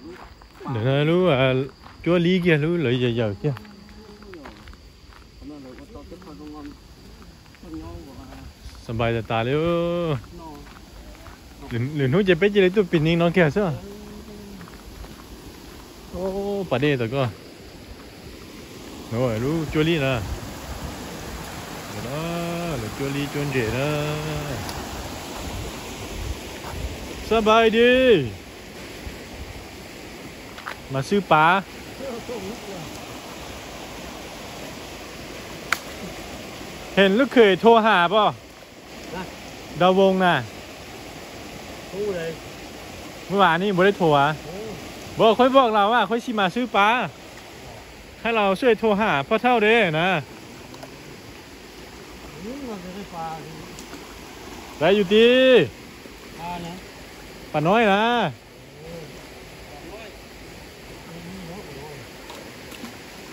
ເດີນະລູກ ອ່າ ຈົວລີກຽລູກ ເລີຍເຢີກຽ ສະບາຍຕາຕາເລີຍ. ເອີ ເລີຍເລີຍຮູ້ຈະເປັນຈັ່ງໃດ ຕູປິນນິງນ້ອງແກ້ວຊະ. ໂອ້ ປາເດຕະກໍ ໂອ້ຍ ລູກຈົວລີນະ ເດີນະ ລູກຈົວລີ ຈົວເຈນະ. ສະບາຍດີ. ມາຊື້ປາ. ເຫັນລູກເຂີຍໂທຫາບໍ່? ນະ ດາວວົງນະ. ຮູ້ເລີຍ ມື້ວານນີ້ບໍ່ໄດ້ໂທຫາ. ໂອ້ ບໍ່ ຂ້ອຍບອກລາວວ່າຂ້ອຍຊິມາຊື້ປາ ໃຫ້ລາວຊ່ວຍໂທຫາພໍ່ເຖົ້າເດ້ນະ. ອືມ ວ່າຈະໄດ້ປາ ໄດ້ຢູ່ຕິ? ປາຫຍັງ? ປານ້ອຍນະ.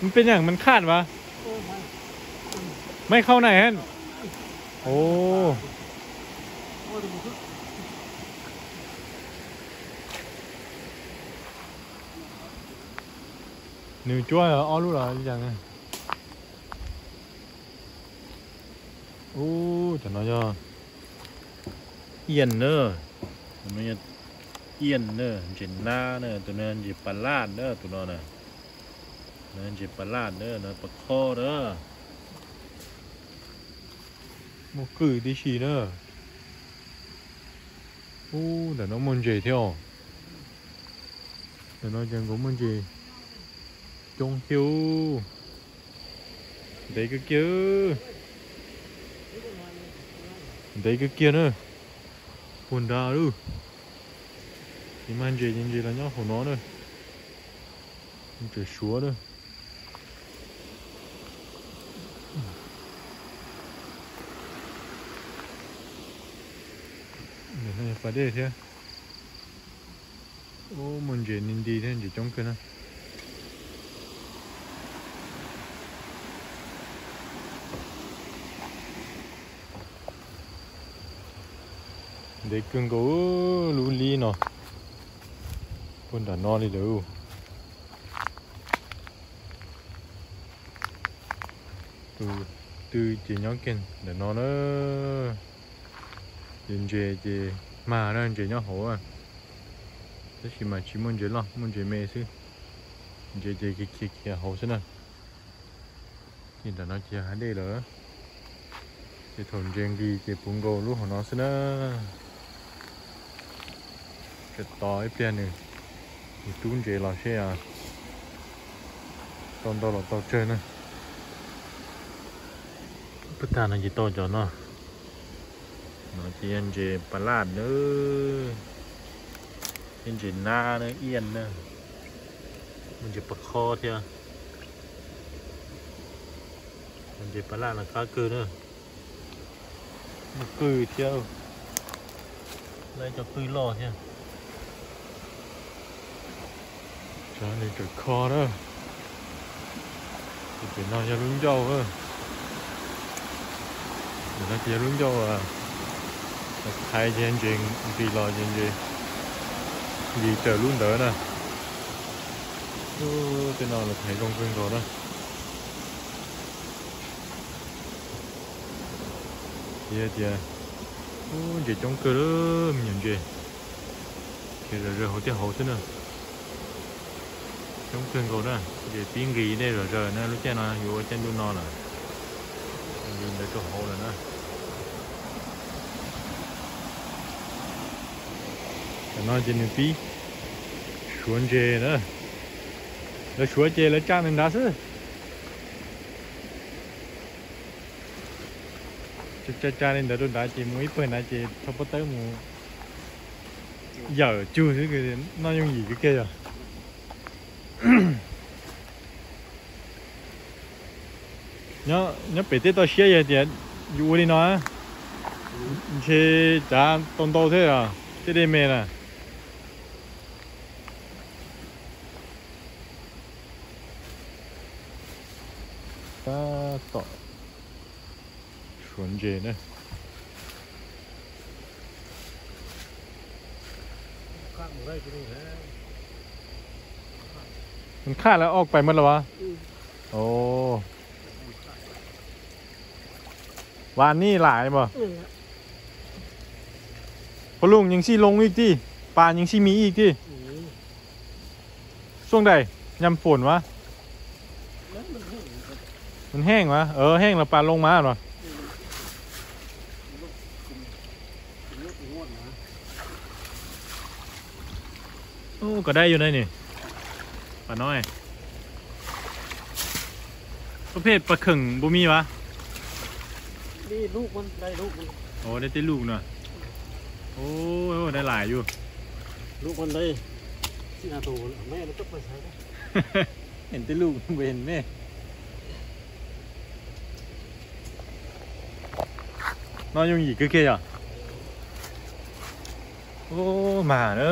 ມັນເປັນຫຍັງ? ມັນຂາດຫວາ? ເອີ ໄມ້ ໄມ້ເຂົ້າໃນຫັ້ນ. ໂອ້ ໜຶ່ງຈົວເອົາລູກຫຼານຢ່າງ. ໂອ້ ຕົວນ້ອຍຍອດ ອຽນເດີ ຕົວນ້ອຍຍອດ ອຽນເດີ ເຈນນາເດີ ຕົວນັ້ນເຈປາລາດເດີ ຕົວນ້ອຍນະ ຕົວນັ້ນເຈປາລາດເດີ ນ້ອຍປາຄໍເດີ ໝູກກືດີຊີເດີ. ໂອ້ ດານ້ອງມົນເຈເທວ ດານ້ອງຈັງກໍມົນເຈ ຈົງເທວ ໄດກະເກຍ ໄດກະເກຍເນີ ຄົນດາດູ ທີ່ມັນເຈ ເຈລະຍອດຫົວໜໍເນີ ມັນຈະຊົວເດີ. ເດີນໃຫ້ປາເດເທຍ. ໂອ້ ມັນເຢັນດີແທ້ ເຢັນຈົງເກີນນະ. ເດັກກຶ່ງກໍ ເອີ ລຸລີເນາະ ພຸ້ນດານອນນີ້ເດີ. ຕູ ຕື້ເຈຍອງເກັນ ດານອນເອີ. ເຈ ເຈ ເຈມາເນາະ ເຈຍອງໂຫ ອາ ຈະຊິມາຊິມົນເຈລອ ມົນເຈເມຊຶ ເຈ ເຈ ເຄ ເຄ ເຄໂຫຊະນະ. ກິນແຕ່ນອກເຈຍຫາເດເລີ ເຈໂຖນເຈງດີ ເຈປຸງໂກລູກຂອງນອນຊະເນີ. ກະຕໍ່ອີກເທື່ອໜຶ່ງ ມີຕູ້ເຈລອເຊອາ ຕອນຕໍ່ລອດຕໍ່ເຈີນະ. ປະທານອາກິໂຕຈອນເນາະ ເນາະ ເຈ ເຈປະຫຼາດເດີ ເຈນາເດີ ອຽນເດີ ມັນຈະປະຄໍເທື່ອ ມັນຈະປະຫຼາດລາຄາເກີນເດີ. ມັນກືເທຽວ ໄລ່ຈະກືຫຼໍ່ເທຽວ. ຈານີ້ຈະຄໍເດີ ຈະເປັນນາຍລຸນເຈົ້າເດີ ເປັນນາຍລຸນເຈົ້າ ອາ ໄທເຈນເຈງ ຕີຫຼໍ່ເຈນເຈ ດີເຈີລຸນເດີນະ. ໂອ້ ເປັນນາຍໄທລົງເພິ່ນເຂົານະ. ເຈ ເຈ ໂອ້ ເຈຈົງເກີເດີ ມີຫຍັງເຈ ເຈເດີ ເດີ ເຮົາເຈ ເຮົາຊະເນີ ຈົງເກີໂກນະ ເຈປີ້ງກີເດ ເດີ ເດີນະ ລູກແຈນະ ຢູ່ແຈນດູນອນລະ ລືມໄດ້ໂຕເຮົາລະນະ. ແຕ່ນອນເຈໜຶ່ງປີ ຊວນເຈເດີ ແລ້ວຊວນເຈ ແລ້ວຈ້າງໜຶ່ງດາຊື ຈະ ຈະ ຈາເລນເດີ ໂດນດາເຈ ໝູອີເປີນນາເຈ ທັບເປີເຕີໝູ ຢາຈູຊື ນອນຍົງຫຢີກະເກຍອະ ຍອ ຍອເປເຕໂຕເຊຍເຍເຕຍ ຢູ່ອູລີນອນ ເຊຈາຕອນໂຕເທອ ເຕເດເມນະ. ປາເຕາະ ສວນເຈເດີ ຂ້າມບໍ່ໄດ້ທີ່ນີ້ແຫຼະ. ມັນຂາດແລ້ວອອກໄປໝົດແລ້ວຫວາ? ອືມ ໂອ້ ວານນີ້ຫຼາຍບໍ່? ນັ້ນແຫຼະ ພໍ່ລຸງ ຍັງຊິລົງອີກຕິ? ປາຍັງຊິມີອີກຕິ? ອືມ ຊ່ວງໃດ? ຍາມຝົນຫວາ? ມັນແຫ້ງ ມັນແຫ້ງຫວາ? ເອີ ແຫ້ງແລ້ວປາລົງມາເນາະ. ໂອ້ ກໍໄດ້ຢູ່ໃດນີ້ ປານ້ອຍ. ປະເພດປາເຂັງບໍ່ມີຫວາ? ນີ້ລູກມັນ ໄດ້ລູກມັນ. ໂອ້ ໄດ້ແຕ່ລູກເນາະ. ໂອ້ ໄດ້ຫຼາຍຢູ່ ລູກມັນໄດ້ສີ່ຫ້າໂຕ. ແມ່ມັນຈັກໄປໃສ? ເຫັນແຕ່ລູກ ບໍ່ເຫັນແມ່. ນອນຢູ່ນີ້ຄືເກຍ. ໂອ້ ມາເດີ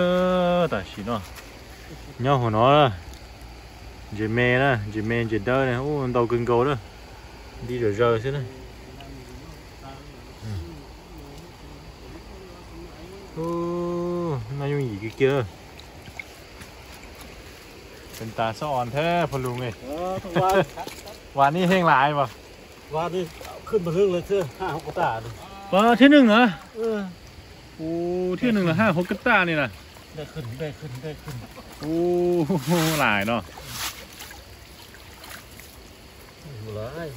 ຕາຊິເນາະ. ຍໍຫົວໜໍ່ເດີ ເຈແມ່ນະ ເຈແມ່ ເຈເດີນະ. ໂອ້ ມັນເຕົາກຶງເກົາເດີ ດີເດີເຈີຊິນະ. ໂອ້ ມາຢູ່ອີກເກຍ ເປັນຕາສະອອນແທ້ພໍ່ລຸງເອີຍ. ເອີ ວານ ວານນີ້ແຮງຫຼາຍບໍ່? ວານນີ້ຂຶ້ນມາເລິກເລີຍ ເທື່ອຫ້າຫົກກະຕ່ານີ້. ປາ ເທື່ອໜຶ່ງນະ? ເອີ ໂອ້ ເທື່ອໜຶ່ງລະຫ້າຫົກກະຕ່ານີ້ນະ. ໄດ້ຂຶ້ນ ໄດ້ຂຶ້ນ ໄດ້ຂຶ້ນ. ໂອ້ ຫຼາຍເນາະ. ບໍ່ຫຼາຍ.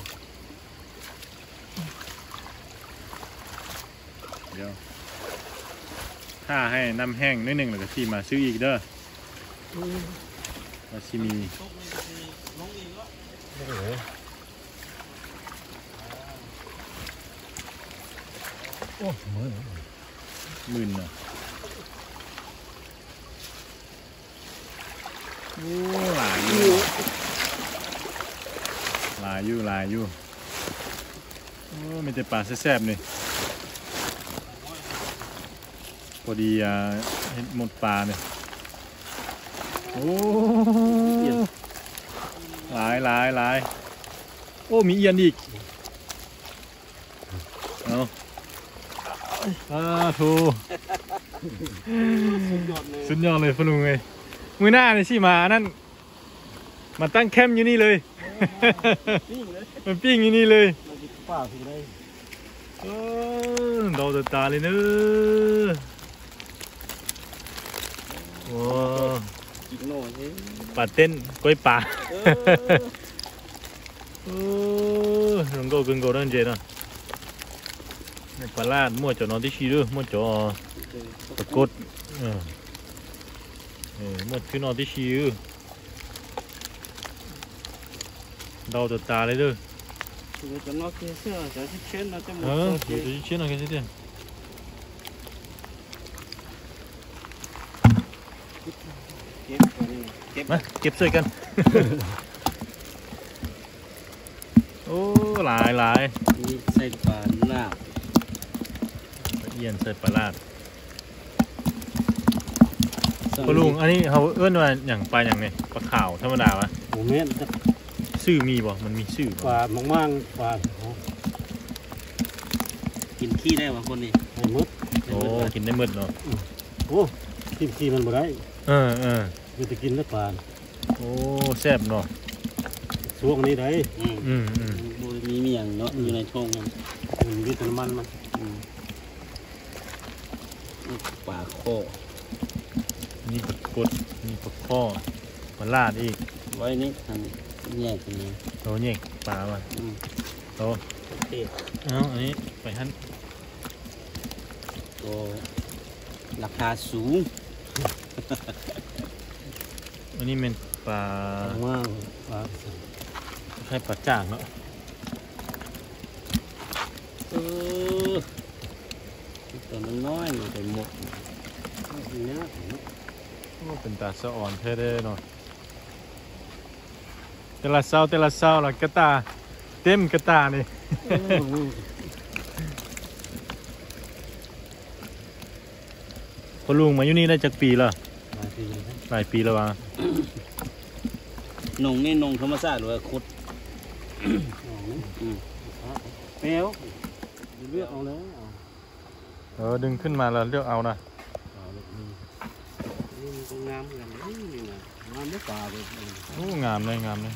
ດຽວ ຖ້າໃຫ້ນ້ຳແຫ້ງໜ້ອຍໜຶ່ງ ແລ້ວກໍຊິມາຊື້ອີກເດີ. ອືມ ວ່າຊິມີ. ໂອ້ ໝື່ນ ໝື່ນນະ. ໂອ້ ຫຼາຍຢູ່ ຫຼາຍຢູ່ ຫຼາຍຢູ່. ໂອ້ ມີແຕ່ປາແຊບໆນີ້ ພໍດີ ອ່າ ເຮັດໝົດປານີ້. ໂອ້ ຫຼາຍ ຫຼາຍ ຫຼາຍ. ໂອ້ ມີອຽນອີກ. ເອົາ ສາທຸ ສຸດຍອດເລີຍ ສຸດຍອດເລີຍພໍ່ລຸງເອີຍ. ມື້ໜ້ານີ້ຊິມາອັນນັ້ນ ມາຕັ້ງແຄມຢູ່ນີ້ເລີຍ. ເອີ ມາປີ້ງເລີຍ ມາປີ້ງຢູ່ນີ້ເລີຍ. ມາກິນປາຊິໄດ້. ເອີ ເດົາຕາໆເລີຍເດີ. ໂອ້ ກິນໜໍ່ເດ້ ປາເຕັ້ນ ກ້ອຍປາ. ເອີ ໂອ້ ລົງໂກກຶງໂກນັ້ນເຈເນາະ. ປາລາດ ໝວດເຈົ້ານອນຕິຊີເດີ ໝວດເຈົ້າປາກົດ. ເອີ ເອີ ໝວດຄືນອນຕິຊີເດີ. ເດົາຕາໆເລີຍເດີ. ເດີ ເດີ ເດີ ເດີ. ເກັບ ມາເກັບຊ່ວຍກັນ. ໂອ້ ຫຼາຍ ຫຼາຍ. ນີ້ໃສ່ປາລາດ ອຽນໃສ່ປາລາດ. ພໍ່ລຸງ ອັນນີ້ເຮົາເອີ້ນວ່າຫຍັງ? ປາຫຍັງນີ້? ປາຂາວທຳມະດາຫວາ? ບໍ່ແມ່ນ. ຊື່ມີບໍ່? ມັນມີຊື່ບໍ່? ປາໝາກມ້າງ ປາ ກິນຂີ້ໄດ້ຫວາຄົນນີ້? ໄດ້ໝົດ. ໂອ້ ກິນໄດ້ໝົດເນາະ. ອືມ ໂອ້ ກິນຂີ້ມັນບໍ່ໄດ້. ເອີ ເອີ ມີແຕ່ກິນແຕ່ປາ. ໂອ້ ແຊບເນາະ ຊ່ວງນີ້ໄດ໋. ອືມ ອືມ ອືມ ບໍ່ມີຫຍັງເນາະ ອືມ ຢູ່ໃນທ້ອງມັນ ມັນມີແຕ່ນ້ຳມັນມັນ. ອືມ ປາຄໍ່ ມີປາກົດ ມີປາຄໍ່ ປາລາດອີກ. ໄວ້ນີ້ ອັນແຍກນີ້ ໂຕແຍກປາວ່າ. ອືມ ໂຕ ໂອເຄ. ເອົາ ອັນນີ້ໄປຫັ້ນ. ໂຕລາຄາສູງ. ອັນນີ້ແມ່ນປາ ປາ ປາ ຄ້າຍໆປາຈາກເນາະ. ເອີ ໂຕນ້ອຍໆນີ້ໄດ້ໝົດ. ຍາກເນາະ. ໂອ້ ເປັນຕາສະອອນແທ້ເດ້ເນາະ. ແຕ່ລະເຊົ້າ ແຕ່ລະເຊົ້າລະກະຕ່າ ເຕັມກະຕ່ານີ້. ອືມ ພໍ່ລຸງມາຢູ່ນີ້ໄດ້ຈັກປີແລ້ວ? ຫຼາຍປີແລ້ວ. ຫຼາຍປີແລ້ວຫວາ? ໜອງນີ້ໜອງທຳມະຊາດ ຫຼືວ່າຂຸດ? ໜອງນີ້ ອືມ ແປວ ເລືອກເອົາເລີຍ. ເອີ ດຶງຂຶ້ນມາແລ້ວເລືອກເອົານະ. ເອົາເລືອກເອົາ. ງາມຄືກັນເດ້ນີ້ນະ ງາມເດ້ປາເດ້. ໂອ້ ງາມເລີຍ ງາມເລີຍ.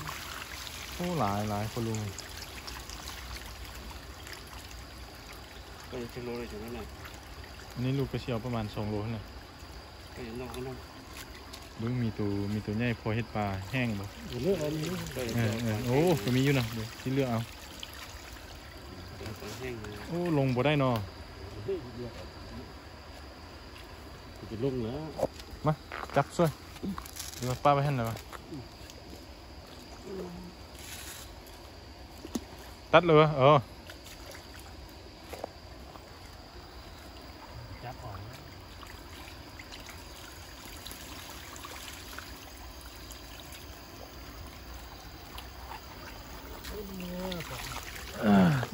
ໂອ້ ຫຼາຍ ຫຼາຍ ພໍ່ລຸງ. ໄປຈັກໂລແລ້ວຈັ່ງນັ້ນນະ? ອັນນີ້ລູກກໍຊິເອົາປະມານສອງໂລຫັ້ນແຫຼະ. ໄປນອກເນາະ. ເບິ່ງ ມີໂຕ ມີໂຕໃຫຍ່ພໍເຮັດປາແຫ້ງບໍ່? ເອີ ເອີ ເອີ ເອີ ເອີ ໂອ້ ກໍມີຢູ່ນະ ເດີ ຊິເລືອກເອົາ. ເອີ ປາແຫ້ງ. ໂອ້ ລົງບໍ່ໄດ້ເນາະ. ເອີ ເລືອກເອົາ. ຈະລົງແລ້ວ ມາ ຈັບຊ່ວຍ ຫຼືວ່າປະໄວ້ຫັ້ນລະວະ? ຕັດເລີຍວະ? ເອີ ຈັບອອກ.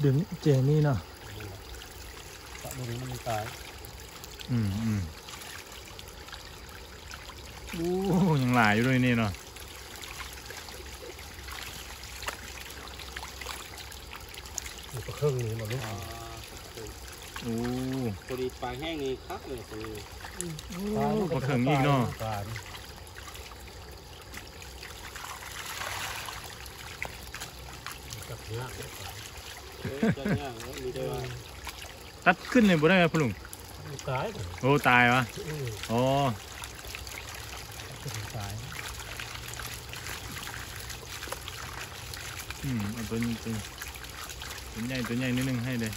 ດຶງແຈນີ້ເນາະ ປະບໍ່ດຶງມັນຕາຍ. ອືມ ອືມ. ໂອ້ ຍັງຫຼາຍຢູ່ເດ້ນີ້ເນາະ. ປາເຄິ່ງນີ້ບໍ່ລູກ? ອ່າ ປາເຄິ່ງ. ໂອ້ ພໍດີປາແຫ້ງນີ້ຄັກເລີຍໂຕນີ້. ອືມ ປາເຄິ່ງອີກເນາະ. ຈັບຍາກເດ້ປາ. ເອີ ຈັບຍາກເນາະ ມີແຕ່ວ່າ ຕັດຂຶ້ນນີ້ບໍ່ໄດ້ຫວາພໍ່ລຸງ? ຕາຍ. ໂອ້ ຕາຍຫວາ? ອືມ. ອໍ ຕາຍ. ອືມ ເອົາໂຕນີ້ ໂຕໃຫຍ່ ໂຕໃຫຍ່ໜ້ອຍໜຶ່ງໃຫ້ເດ້.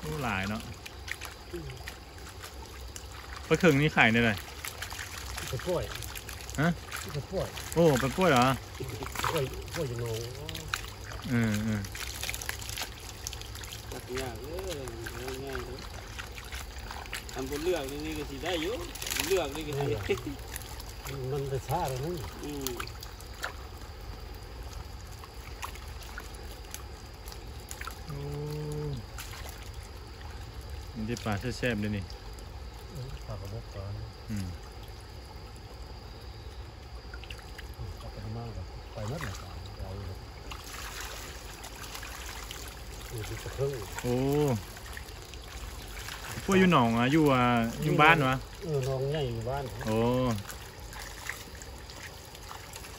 ໂອ້ ຫຼາຍເນາະ. ອືມ. ປາເຄິ່ງນີ້ຂາຍແນວໃດ? ໄປປ່ອຍ. ຮະ? ໄປປ່ອຍ. ໂອ້ ໄປປ່ອຍຫວາ? ປ່ອຍ ປ່ອຍຢູ່ໜອງ. ເອີ ເອີ ຕັດຍາກເດີ ງ່າຍເດີ. ອັນບໍ່ເລືອກນີ້ກໍຊິໄດ້ຢູ່ ເລືອກນີ້ກໍຊິ ມັນໄປຊ້າແລ້ວນັ້ນ. ອືມ. ໂອ້ ມີແຕ່ປາແຊບໆເດ້ນີ້. ເອີ ປາກະບົກປາ. ອືມ. ເອົາໄປມາກໍໄປໝົດແລ້ວ ເອົາຢູ່ ໂອ້ ພວກຢູ່ໜອງ ອ່າ ຢູ່ ອ່າ ຢູ່ບ້ານຫວາ? ເອີ ໜອງໃຫຍ່ຢູ່ບ້ານ. ໂອ້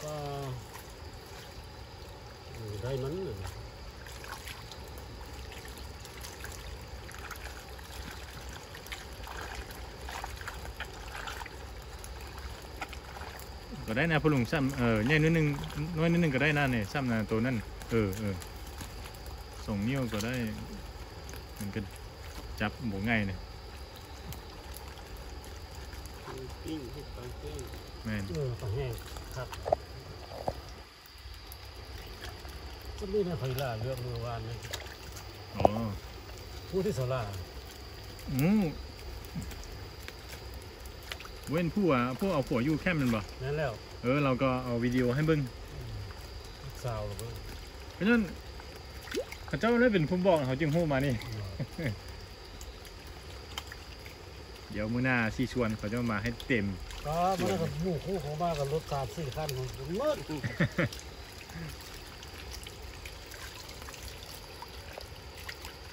ກໍ ເອີ ໄດ້ມັນ ກໍໄດ້ນະພໍ່ລຸງ. ຊ້ຳ ເອີ ໃຫຍ່ໜ້ອຍໜຶ່ງ ໜ້ອຍໜຶ່ງກໍໄດ້ນະນີ້ ຊ້ຳນະໂຕນັ້ນ. ເອີ ເອີ ສອງນິ້ວກໍໄດ້ ມັນກໍຈັບບໍ່ງ່າຍນະ. ປີ້ງ ເຮັດປາແຫ້ງ. ແມ່ນ. ເອີ ປາແຫ້ງຄັກ. ອັນນີ້ນະ ຂ້ອຍລາເລື່ອງມື້ວານນີ້. ອໍ ຜູ້ທີ່ສາລາ. ອືມ ເວັ້ນຜູ້ວ່າ ຜູ້ເອົາຜົວຢູ່ແຄມແມ່ນບໍ່? ແມ່ນແລ້ວ. ເອີ ລາວກໍເອົາວິດີໂອໃຫ້ເບິ່ງ. ອືມ ລູກສາວລາວເບິ່ງ. ເພາະນັ້ນ ເຂົາເຈົ້າໄດ້ເປັນຜູ້ບອກ ເຮົາຈຶ່ງຮູ້ມານີ້. ດຽວມື້ໜ້າຊິຊວນເຂົາເຈົ້າມາໃຫ້ເຕັມ. ກໍມື້ນັ້ນກໍໝູ່ຄູ່ເຂົາມາກັບລົດສາມສີ່ຄັນໝົດ.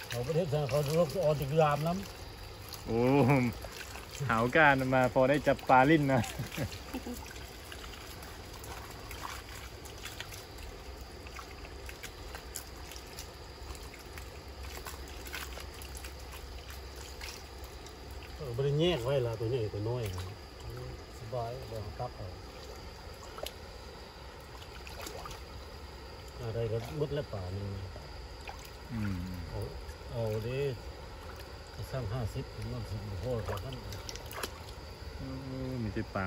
ເຂົາບໍ່ໄດ້ເຮັດຫຍັງ ເຂົາລົງອອນຕິດຍາມນຳ. ໂອ້ ຫາໂອກາດມາພໍໄດ້ຈັບປາຫຼິ້ນນະ. ເອີ ບໍ່ໄດ້ແຍກໄວ້ລະ ຕົວໃຫຍ່ຕົວນ້ອຍ ສະບາຍ ເອົາຕັກເອົາ. ອາ ໄດ້ກໍໝົດແລ້ວປານີ້. ອືມ ເອົາ ເອົາເດ້ ສັ່ງຫ້າສິບ ມັນຊິບໍ່ພໍເທົ່າກັນ. ໂອ້ ມີແຕ່ປາ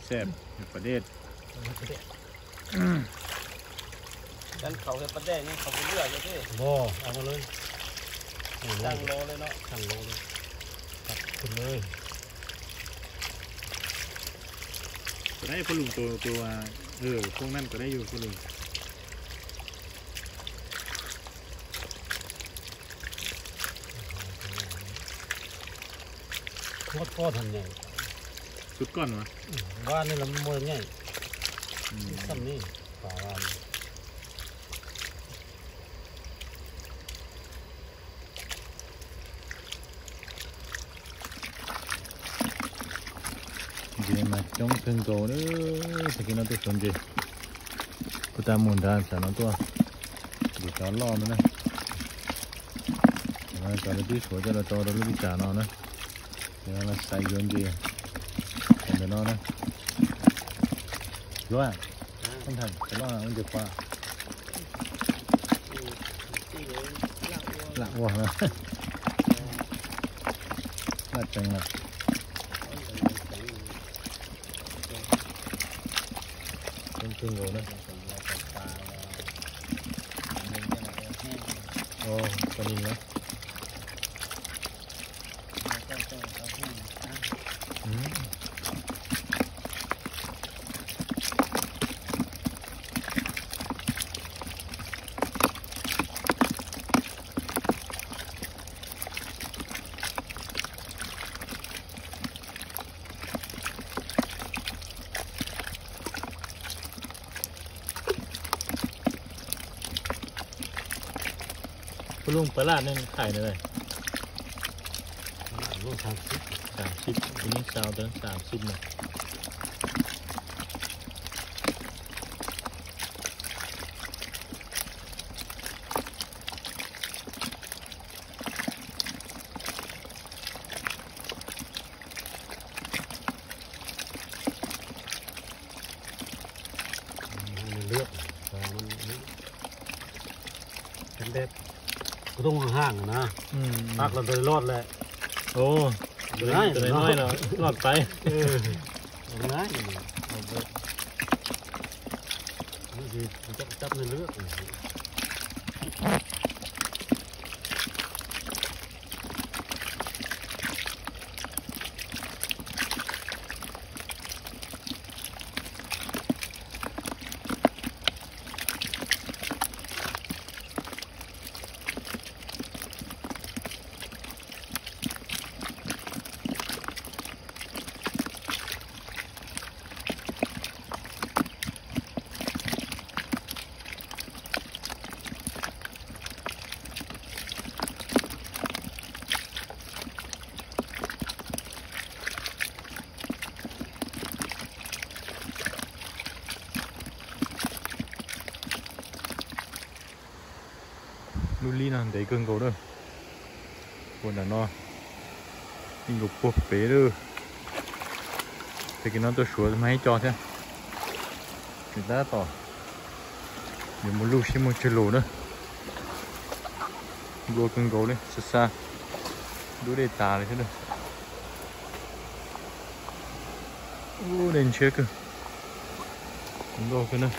ແຊບໆ ປາເດັດ. ປາເດັດ. ອືມ ຄັນເຂົາເຮັດປາແດກນີ້ ເຂົາບໍ່ເລືອກເລີຍຕິ? ບໍ່ ເອົາມາເລີຍ ສັ່ງໂລເລີຍເນາະ. ສັ່ງໂລເລີຍ ຕັກຂຶ້ນເລີຍ. ກໍໄດ້ພໍ່ລຸງ ໂຕ ໂຕ ເອີ ພວກນັ້ນກໍໄດ້ຢູ່ພໍ່ລຸງ. ໝົດກ້ອນຫັ້ນໃຫຍ່ ສຸດກ້ອນຫວາ? ອືມ ວານນີ້ລະມັນບໍ່ໃຫຍ່. ອືມ ສ່ຳນີ້ ປາວານ. ໂ Dê mà trống kênh cầu đấy, thực hiện nó tôi xuống gì. Cô ta muốn ra sao nó tua. Để cho lo nữa này. Nó cho nó tí số cho nó cho nó lúc trả nó nữa. Để nó là sai dồn gì. Còn để nó nữa. Rồi à. Không thành, cái lo là ông Diệp Khoa. Lạ quá hả? Lạ chăng lạ. Cưng cưng rồi đó. Ồ, con nhìn đó. Ừm. ຄຸນລຸງ ປາຫຼາດນີ້ຂາຍແນວໃດ? ໂລສາມສິບ ສາມສິບ ໂຕນີ້ຊາວ ໂຕນັ້ນສາມສິບນະ. ໃຫ້ມັນເລືອກ ເອີ ມັນ ມັນເປັນແບບກະຕົງຫ່າງໆນະ. ອືມ ປັກແລ້ວໂຕລອດແຫຼະ. ໂອ້ ໂຕນ້ອຍ ໂຕນ້ອຍເນາະ ລອດໄປ. ເອີ ງ່າຍ ມັນຊິຈັບ ຈັບໃຫ້ເລືອກ. ລຸຍລີ້ນະ ເດເກິ່ງເກົາເດີ ໂຄນນະເນາະ. ອີງກໍປົວເປເດີ ແຕ່ກີ້ນ້ອງຕົວຊົວມາໃຫ້ຈອດແທ້. ເປັນຕາຕໍ່ ດຽວມາລູຊິມາເຈໂລເດີ. ໂລເກິ່ງເກົາເລີຍ ຊາຊາ ດູເດຕາເລີຍເດີ. ໂອ້ ເດັ່ນເຊກ ໂລເກີນເດີ.